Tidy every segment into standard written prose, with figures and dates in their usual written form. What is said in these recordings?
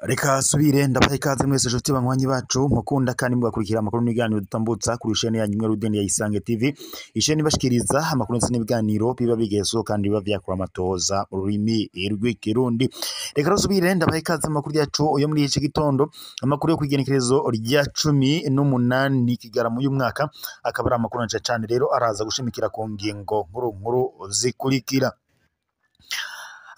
Reka subire ndabaha ikaze mwese nshuti banywanyi bacu mukunda kandi mugakurikira amakuru n'ibiganiro dutambutsa kuri isheni yanyu imwe rudende ya Isange TV, isheni ibashikiriza amakuru ndetse n'ibiganiro biba bigezweho kandi biba vyakura amatohoza mu rurimi rw'ikirundi. Reka rusubire ndabaha ikaze amakuru yacu yo muri iki gitondo, amakuru yo kw'igenekerezo rya 18 Kigarama uyu mwaka, akaba ari amakuru nca cane rero araza gushimikira ku ngingo nkuru nkuru zikurikira.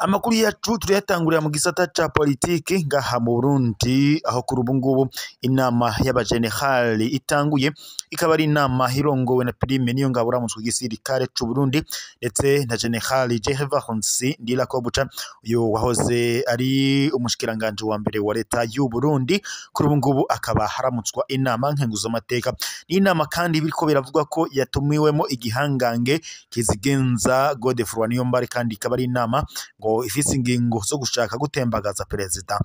Amakuru yacu turayatangurira mu gisata ca politiki ngaha mu Burundi, aho kuri ubu ngubu inama y'abajenerali itanguye, ikaba ari inama irongowe na Prime Niyongabo uramutswe igisirikare c'u Burundi ndetse na General Gervais Ndirakobuca, uyu wahoze ari umushikiranganje wa mbere wa leta y'u Burundi, kuri ubu ngubu akaba haramutswa inama nkenguzamateka. Ni inama kandi biriko biravugwa ko yatumiwemo igihangange kizigenza Godefroid Niyombare, kandi ikaba ari inama ngo ifise ingingo zo gushaka gutembagaza perezida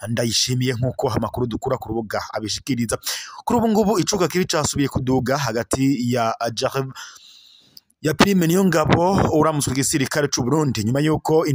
Ndayishimiye, nkuko amakuru dukura ku rubuga abishikiriza. Kuri ubu ngubu icuka kibi casubiye kuduga hagati ya ya Prime Niyongabo uramutswe igisirikare c'u Burundi, nyuma yuko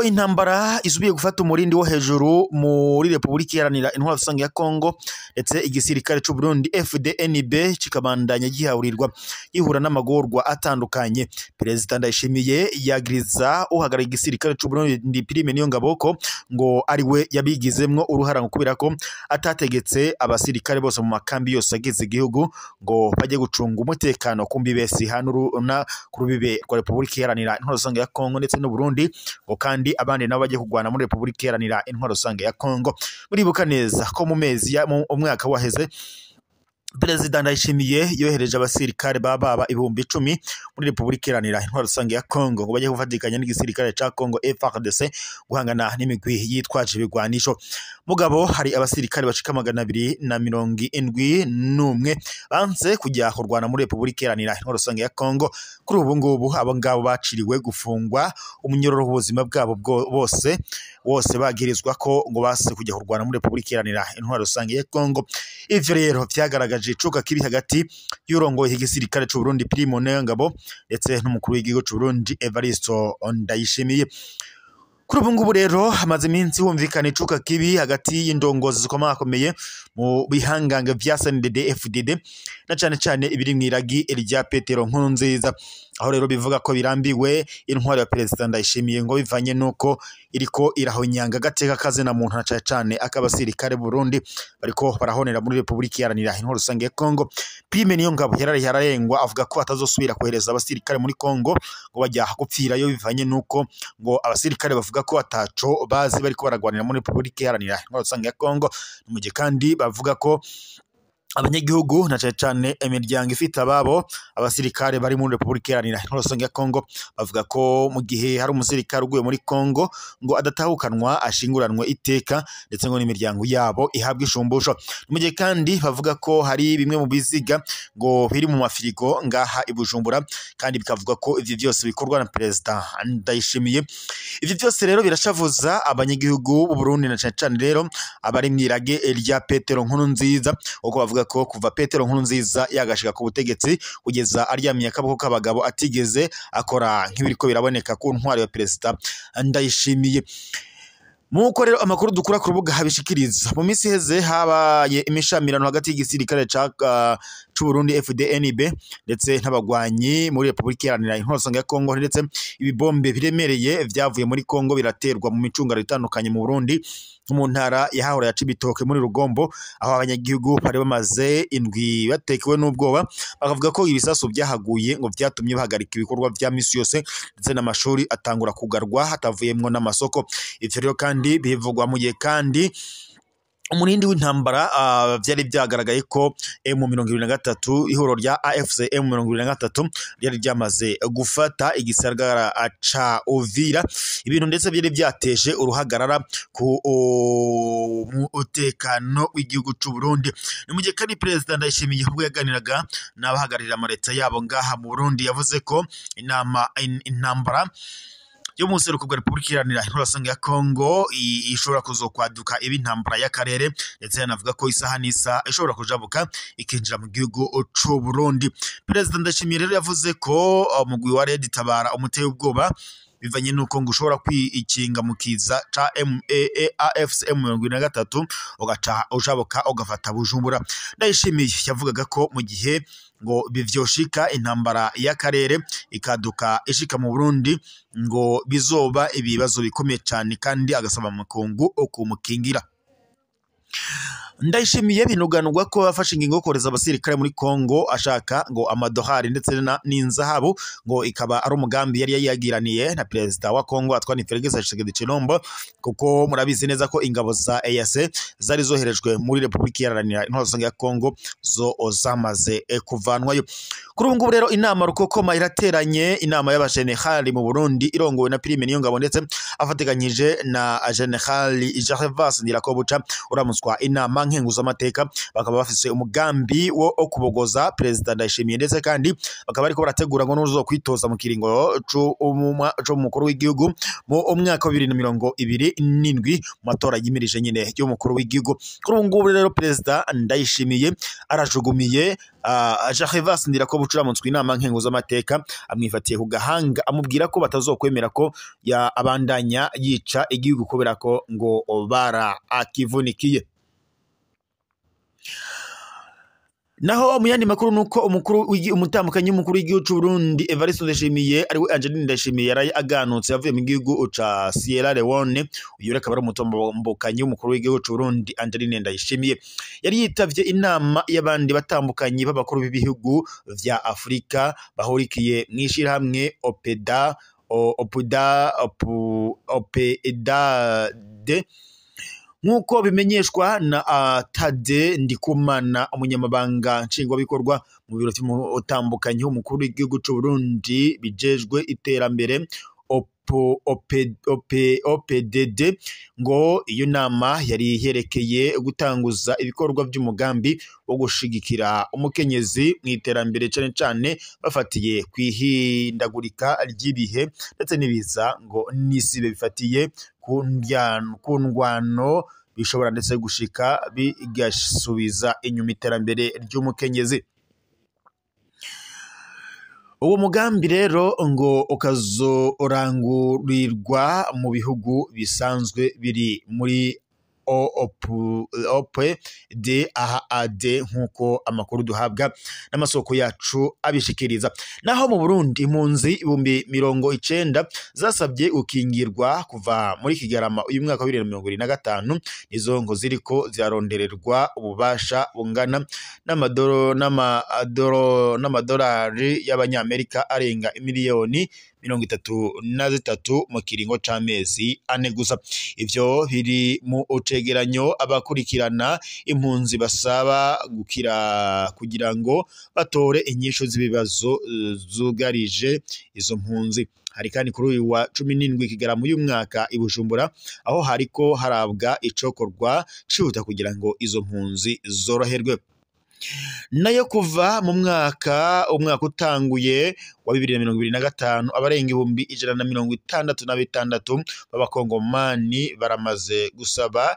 intambara isubiye gufata umurindi wo hejuru muri Republika Iharanira Intwaro Rusange ya Kongo, ndetse igisirikare c'u Burundi FDNB kikabandanya gihaurirwa gihura n'amagorwa atandukanye. Perezida Ndayishimiye yagiriza uhagarariye igisirikare c'u Burundi Prime Niyongabo ko ngo ari we yabigizemwo uruhara, ngo kubera ko atategetse abasirikare bose mu makambi yose agize igihugu ngo bajye gucunga umutekano ku mbibe sihanuruna ku rubibe rwa Republika Iharanira Intwaro Rusange ya Kongo ndetse n'u Burundi, ngo kandi abandi nabo bagiye kugwana muri Republika Iharanira Intwaro Rusange ya Kongo. Muribuka neza ko mu mezi ya mu mwaka waheze Perezida Ndayishimiye yohereje abasirikare baba 10,000 muri Republika Iharanira Intwaro Rusange ya Kongo ngo bajye gufatikanya n'igisirikare ca Kongo FARDC guhangana n'imigwi yitwaje ibigwanisho. Mugabo hari abasirikare bashika 271 banse kujya kurwana muri Republika Iharanira Intwaro Rusange ya Kongo. Kuri ubu ngubu abo ngabo baciriwe gufungwa umunyororo w'ubuzima bwabo bose wose bagirizwa ko ngo base kujya kurwana muri Republika Iharanira Intwaro Rusange ya Kongo. Ivyo rero vyagaragaje icuka kibi hagati y'urongoye igisirikare c'u Burundi Prime Niyongabo ndetse n'umukuru w'igihugu c'u Burundi Evariste Ndayishimiye. Kuri ubu ngubu rero hamaze iminsi humvikana icuka kibi hagati y'indongozi zikomakomeye mu bihangange vya CNDD FDD na cane cane ibiri mw'iragi rya Petero Nkurunziza, aho rero bivuga ko birambiwe intwaro ya Perezida Ndayishimiye ngo bivanye nuko iriko irahonyanga agateka kazina muntu na cane cane ak'abasirikare Burundi bariko barahonera muri Republika Iharanira Intwaro Rusange ya Kongo. Prime Niyongabo yararengwa avuga ko atazosubira kohereza abasirikare muri Kongo ngo bajya gupfirayo bivanye nuko ngo abasirikare bavuga ko ataco bazi bariko baragwanira muri Republika Iharanira Intwaro Rusange ya Kongo. Mu gihe kandi bavuga ko abanyagihugu na cane cane imiryango ifite ababo abasirikare bari muri Republika Iharanira Intwaro Rusange ya Kongo bavuga ko mu gihe hari umusirikare uguye muri Kongo ngo adatahukanwa ashinguranwe iteka, ndetse ngo n'imiryango yabo ihabwe ishumbusho. Mu gihe kandi bavuga ko hari bimwe mu biziga ngo biri mu mafirigo ngaha i Bujumbura, kandi bikavuga ko ivyo vyose bikorwa na Perezida Ndayishimiye. Ivyo vyose rero birashavuza abanyagihugu b'u Burundi na cane cane rero abari mw'irage rya Petero Nkurunziza, uko bavuga ko kuva Petero Nkurunziza yagashika ku butegetsi kugeza aryamiye akaboko k'abagabo atigeze akora nk'ibiriko biraboneka ku ntwaro ya Perezida Ndayishimiye. Muko rero amakuru dukura ku rubuga habishikiriza, mu minsi iheze habaye imishamirano hagati y'igisirikare c'u Burundi FDNB ndetse n'abagwanyi muri Republika Iharanira Intwaro Rusange ya Kongo, ndetse ibibombe biremereye vyavuye muri Kongo biraterwa mu micungano itandukanye mu Burundi mu ntara yahahora ya Cibitoke muri Rugombo, aho abanyagihugu bari bamaze indwi batekewe n'ubwoba, bakavuga ko ibisasu byahaguye ngo vyatumye bahagarika ibikorwa vya misi yose ndetse n'amashuri atangura kugarwa hatavuyemwo n'amasoko. Ivyo rero kandi bivugwa mu gihe kandi umurindi w'intambara vyari vyagaragaye ko M23 ihuriro rya AFC M23 ryari ryamaze gufata igisagara ca Uvira, ibintu ndetse byari vyateje uruhagarara ku mutekano w'igihugu c'u Burundi. Ni mu gihe kandi Perezida Ndayishimiye ubwo yaganiraga n'abahagararira amareta yabo ngaha mu Burundi yavuze ko intambara yo mu buseruko bwa Repubulika Iharanira Intwaro ya Kongo ishobora kuzokwaduka iba intambara y'akarere, ndetse yanavuga ko isaha n'isa ishobora kujabuka ikinjira mu gihugu c'u Burundi. Perezida Ndayishimiye rero yavuze ko umugwi wa Red Tabara umuteye ubwoba bivanye nuko ngo ushobora kwikinga mu kiza ca AFC M23 ugaca ujabuka ugafata Bujumbura. Ndayishimiye yavugaga ko mu gihe ngo bivyoshika intambara y'akarere ikaduka ishika mu Burundi ngo bizoba ibibazo bikomeye cyane, kandi agasaba amakungu kumukingira. Ndayishimiye binuganurwa ko afashe ingingo yo kohereza abasirikare muri Kongo ashaka ngo amadohari ndetse n'inzahabu, ngo ikaba ari umugambi yari yagiraniye na perezida wa Kongo Antoine Felix Tshisekedi Tshilombo, kuko murabizi neza ko ingabo za EAC zari zoherejwe muri Repubulika Iharanira Intwaro ya Kongo zo zamaze kuvanwayo. Kuri ubu ngubu rero inama rukokoma irateranye, inama y'abajenerali mu Burundi irongowe na Prime Niyongabo ndetse afatikanyije na General Gervas Ndirakobuca uramutswa inama nkenguzamateka, bakaba bafise umugambi wo kubogoza perezida Ndayishimiye, ndetse kandi bakaba ariko barategura ngo nuzo kwitoza mu kiringo c'umukuru w'igihugu mu mwaka wa 2027 mu matora yimirije nyine y'umukuru w'igihugu. Kuri ubu ngubu rero perezida Ndayishimiye arajugumiye Gervas Ndirakobuca uramutswa inama nkenguzamateka, amwifatiye ku gahanga amubwira ko batazokwemera ko ya abandanya yica igihugu kubera ko ngo bara akivunikiye. Naho mu yandi makuru nuko umukuru umutambukanyi w'umukuru w'igihugu c'u Burundi Evariste Ndayishimiye ariwe Angeline Ndayishimiye yaraye aganutse yavuye mu gihugu ca Sierra Leone. Uyu akaba ari umutambukanyi w'umukuru w'igihugu c'u Burundi Angeline Ndayishimiye, yari yitavye inama y'abandi batambukanyi b'abakuru b'ibihugu vya Afrika bahurikiye mw'ishirahamwe OPEDA OPUDA OPEDAD, nkuko bimenyeshwa na Tade Ndikumana umunyamabanga nshingwabikorwa mu biro by'umutambukanyi w'umukuru w'igihugu c'u Burundi bijejwe iterambere OPDD, ngo iyo nama yari yerekeye gutanguza ibikorwa by'umugambi wo gushigikira umukenyezi mu iterambere, cane cane bafatiye kwihindagurika ry'ibihe ndetse n'ibiza ngo n'isibe bifatiye ku ndwano bishobora ndetse gushika bigasubiza inyuma iterambere ry'umukenyezi. Uwo mugambi rero ngo ukazorangurirwa mu bihugu bisanzwe biri muri OPDAAD, nkuko amakuru duhabwa n'amasoko yacu abishikiriza. Naho mu Burundi impunzi 90,000 zasabye gukingirwa kuva muri Kigarama uyu mwaka wa 2025, nizo ngo ziriko zirarondererwa ububasha bungana n'amadolari y'abanyamerika arenga miliyoni 33 mu kiringo c'amezi ane gusa. Ivyo biri mu cegeranyo abakurikirana impunzi basaba gukira kugira ngo batore inyishu z'ibibazo zugarije izo mpunzi. Hari kandi kuri uyu wa 17 Kigarama uyu mwaka i Bujumbura, aho hariko harabwa icokorwa cihuta kugira ngo izo mpunzi zoroherwe. Nayo kuva mu mwaka umwaka utanguye wa 2025 abarenga 166,000 b'abakongomani baramaze gusaba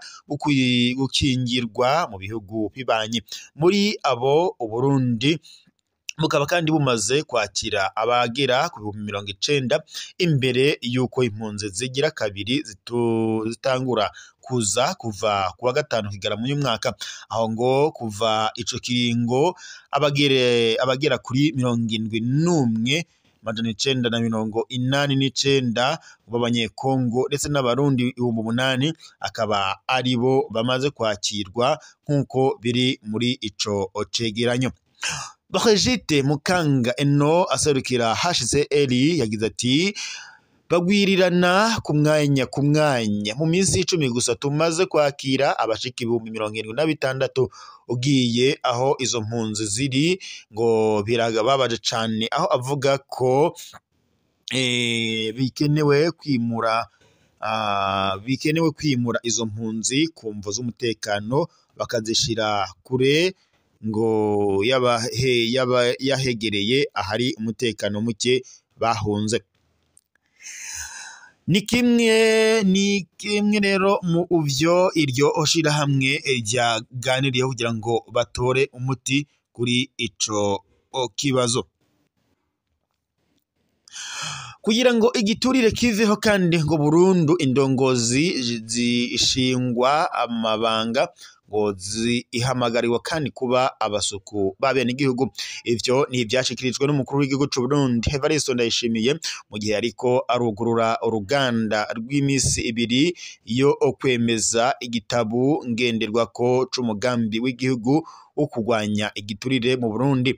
gukingirwa mu bihugu bibanyi. Muri abo Uburundi bukaba kandi bumaze kwakira abagera ku 90,000 imbere yuko impunzi zigira kabiri zitangura kuza kuva kuwa gatanu Kigarama uyu mwaka, aho ngo kuva ico kiringo abagera kuri 71,989 b'abanyekongo ndetse n'abarundi 8,000 akaba aribo bamaze kwakirwa nkuko biri muri ico cegeranyo. Brigitte Mukanga eno aserukira HCR yagize ati bagwirirana ku mwanya mu minsi 10 gusa tumaze kwakira abashika 76,000 ugiye aho izo mpunzi ziri ngo birababaje cane, aho avuga ko bikenewe kwimura izo mpunzi ku mvo z'umutekano bakazishira kure ngo yaba yahegereye ahari umutekano muke bahunze. Ni kimwe rero mu uvyo iryo shirahamwe ryaganiriye kugira ngo batore umuti kuri ico kibazo. Kugira ngo igiturire kiveho kandi ngo burundu, indongozi zishingwa amabanga ngo zihamagariwe kandi kuba abasuku b'abenegihugu. Ivyo ni ivyashikirijwe n'umukuru w'igihugu c'u Burundi Evariste Ndayishimiye mu gihe ariko arugurura uruganda rw'imisi ibiri yo kwemeza igitabu ngenderwako c'umugambi w'igihugu wo kurwanya igiturire mu Burundi.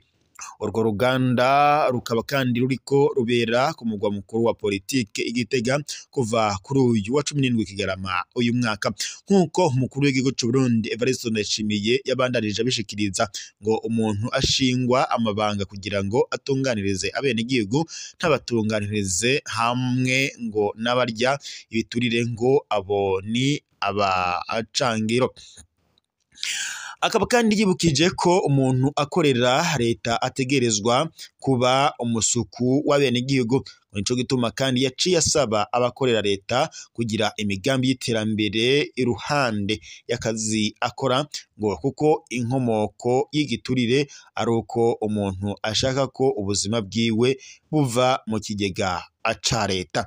Urwo ruganda rukaba kandi ruriko rubera ku mugwa mukuru wa politike Igitega kuva kuri uyu wa 17 Kigarama uyu mwaka. Nk'uko umukuru w'igihugu c'u Burundi Evariste Ndayishimiye yabandanije abishikiriza, ngo umuntu ashingwa amabanga kugira ngo atunganirize abenegihugu ntabatunganirize hamwe ngo n'abarya ibiturire ngo abo ni abacangiro. Akaba kandi yibukije ko umuntu akorera leta ategerezwa kuba umusuku w'abenegihugu. Nico gituma kandi yaciye asaba abakorera leta kugira imigambi y'iterambere iruhande y'akazi akora, ngo kuko inkomoko y'igiturire ari uko umuntu ashaka ko ubuzima bwiwe buva mu kigega aca leta.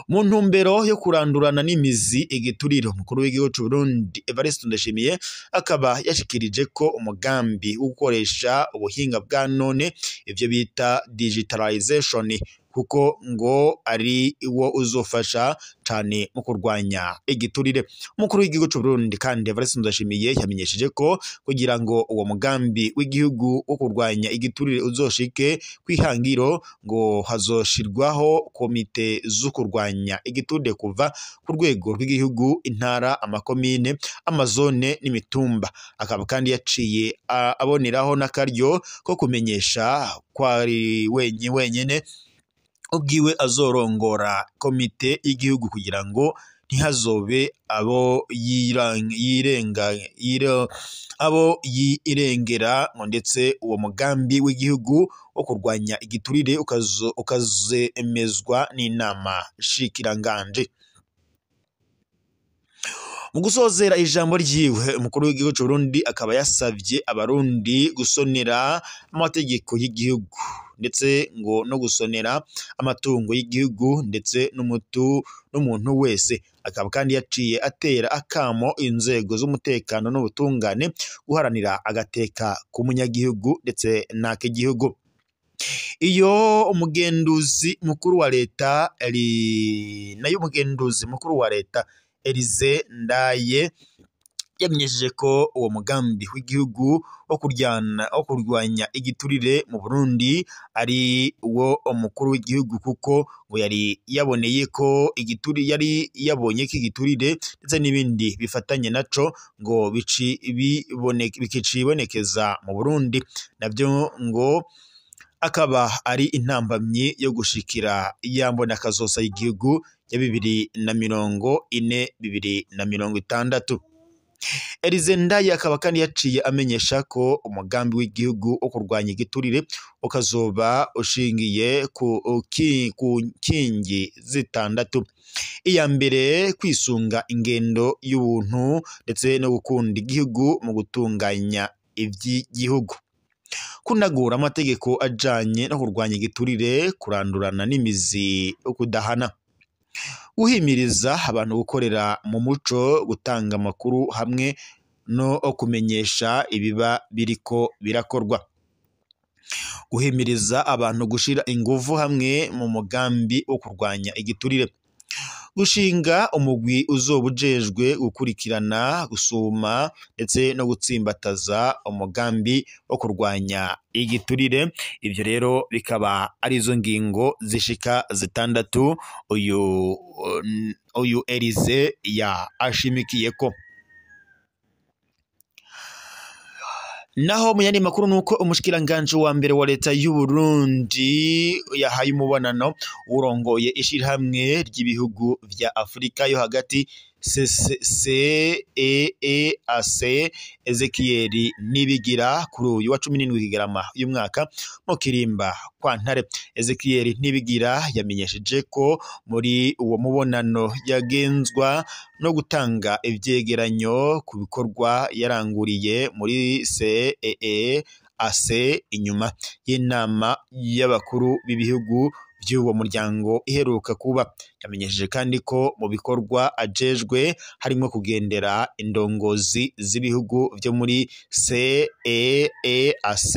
Mu ntumbero yo kurandurana n'imizi igiturire, umukuru w'igihugu c'u Burundi Evariste Ndayishimiye akaba yashikirije ko umugambi wo gukoresha ubuhinga bwa none, ivyo bita digitalization, kuko ngo ari wo uzofasha cane mu kurwanya igiturire. Umukuru w'igihugu c'u Burundi kandi Evariste Ndayishimiye yamenyesheje ko kugira ngo uwo mugambi w'igihugu wo kurwanya igiturire uzoshike kwihangiro, ngo hazoshirwaho komite zo kurwanya igiturire kuva ku rwego rw'igihugu, intara, amakomine, amazone n'imitumba. Akaba kandi yaciye aboneraho n'akaryo ko kumenyesha ko ari wenyene ubwiwe azorongora komite y'igihugu kugira ngo ntihazobe abo yirengera, ngo ndetse uwo mugambi w'igihugu wo kurwanya igiturire ukazemezwa n'inama shikiranganje. Mu gusozera ijambo ryiwe, umukuru w'igihugu c'u Burundi akaba yasavye abarundi gusonera amategeko y'igihugu, ndetse ngo no gusonera amatungo y'igihugu ndetse n'umuntu wese. Akaba kandi yaciye atera akamo inzego z'umutekano n'ubutungane guharanira agateka k'umunyagihugu ndetse n'ak'igihugu. Iyo umugenduzi mukuru wa leta nayo umugenduzi mukuru wa leta Elize Ndaye yamenyesheje ko uwo mugambi w'igihugu wo kurwanya igiturire mu Burundi ari wo umukuru w'igihugu, kuko ngo yari yaboneye ko igiturire yari yabonye ko igiturire ndetse n'ibindi bifatanye naco ngo bikicibonekeza mu Burundi, navyo ngo akaba ari intambamyi yo gushikira yambona kazosa y'igihugu ya 2040 2060. Elize Ndaye akaba kandi yaciye amenyesha ko umugambi w'igihugu wo kurwanya igiturire ukazoba ushingiye ku nkingi zitandatu. Iya mbere, kwisunga ingendo y'ubuntu ndetse no gukunda igihugu mu gutunganya ivy'igihugu, kunagura amategeko ajanye no kurwanya igiturire, kurandurana n'imizi yo kudahana, guhimiriza abantu gukorera mu muco, gutanga amakuru hamwe no kumenyesha ibiba biriko birakorwa, guhimiriza abantu gushira inguvu hamwe mu mugambi wo kurwanya igiturire, gushinga umugwi uzoba ujejwe gukurikirana, gusuma ndetse no gutsimbataza umugambi wo kurwanya igiturire. Ivyo rero bikaba arizo ngingo zishika zitandatu uyu Elize ya ashimikiyeko. Naho mu yandi makuru nuko umushikiranganje wa mbere wa leta y'u Burundi yahaye umubonano urongoye ishirahamwe ry'ibihugu vya Afrika yo hagati CEEAC Ezekiel Nibigira kuri uyu wa 17 Kigarama uyu mwaka mu Kirimba kwa Ntare. Ezekiel Nibigira yamenyesheje ko muri uwo mubonano yagenzwa no gutanga ivyegeranyo ku bikorwa yaranguriye muri CEEAC inyuma y'inama y'abakuru b'ibihugu by'uwo muryango iheruka kuba. Yamenyesheje kandi ko mu bikorwa ajejwe harimo kugendera indongozi z'ibihugu byo muri CEEAC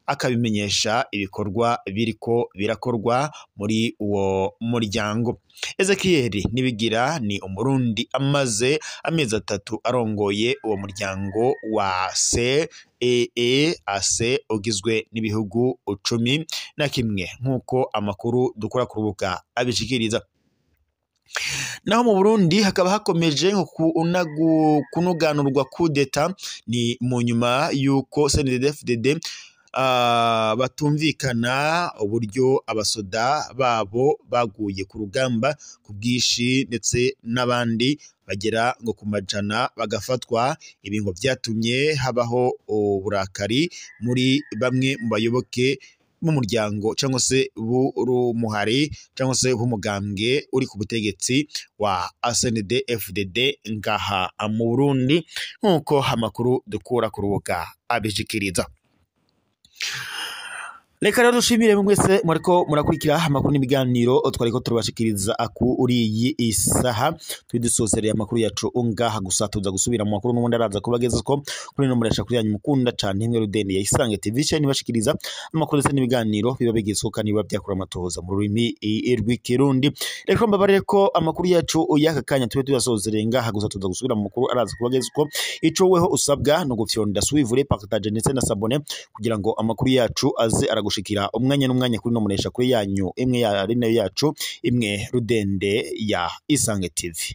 akabimenyesha ibikorwa biriko birakorwa muri uwo muryango. Ezekiel Nibigira ni umurundi amaze amezi 3 arongoye uwo muryango wa CEEAC ugizwe n'ibihugu 11 nk'uko amakuru dukora ku rubuga abishikiriza. Naho mu Burundi hakaba hakomeje kunuganurwa kudeta, ni mu nyuma yuko CNDD-FDD batumvikana uburyo abasoda babo baguye ku rugamba ku bwinshi ndetse n'abandi bagera ngo ku majana bagafatwa. Ibi ngo byatumye habaho uburakari muri bamwe mu bayoboke b'umuryango cyangwa se b'urumuhari cyangwa se b'umugambwe uri ku butegetsi wa CNDD-FDD ngaha mu Burundi, nk'uko amakuru dukura ku rubuga abishikiriza. Reka rero dushimire mwese mwariko murakurikira amakuru n'ibiganiro twariko turabashikiriza kuri iyi isaha. Tudusosereye amakuru yacu ngaha, gusa tuza gusubira mu makuru n'ubundi araza kubageza ko kuri no muresha kuri yanyu mukunda cyane imwe Rudende ya Isange TV cyane bashikiriza amakuru ndetse n'ibiganiro biba bigezweho kandi biba byakura amatohoza mu rurimi rw'ikirundi. Reka mbabarire ko amakuru yacu y'aka kanya tube tuyasozereye ngaha, gusa tuza gusubira mu makuru araza kubageza ko ico weho usabwa no gufyonda suivre, partage ndetse na s'abonner kugira ngo amakuru yacu aze aragushikira umwanya n'umwanya kuri no munesha kuri yanyu imwe ya rine yacu imwe Rudende ya Isange TV.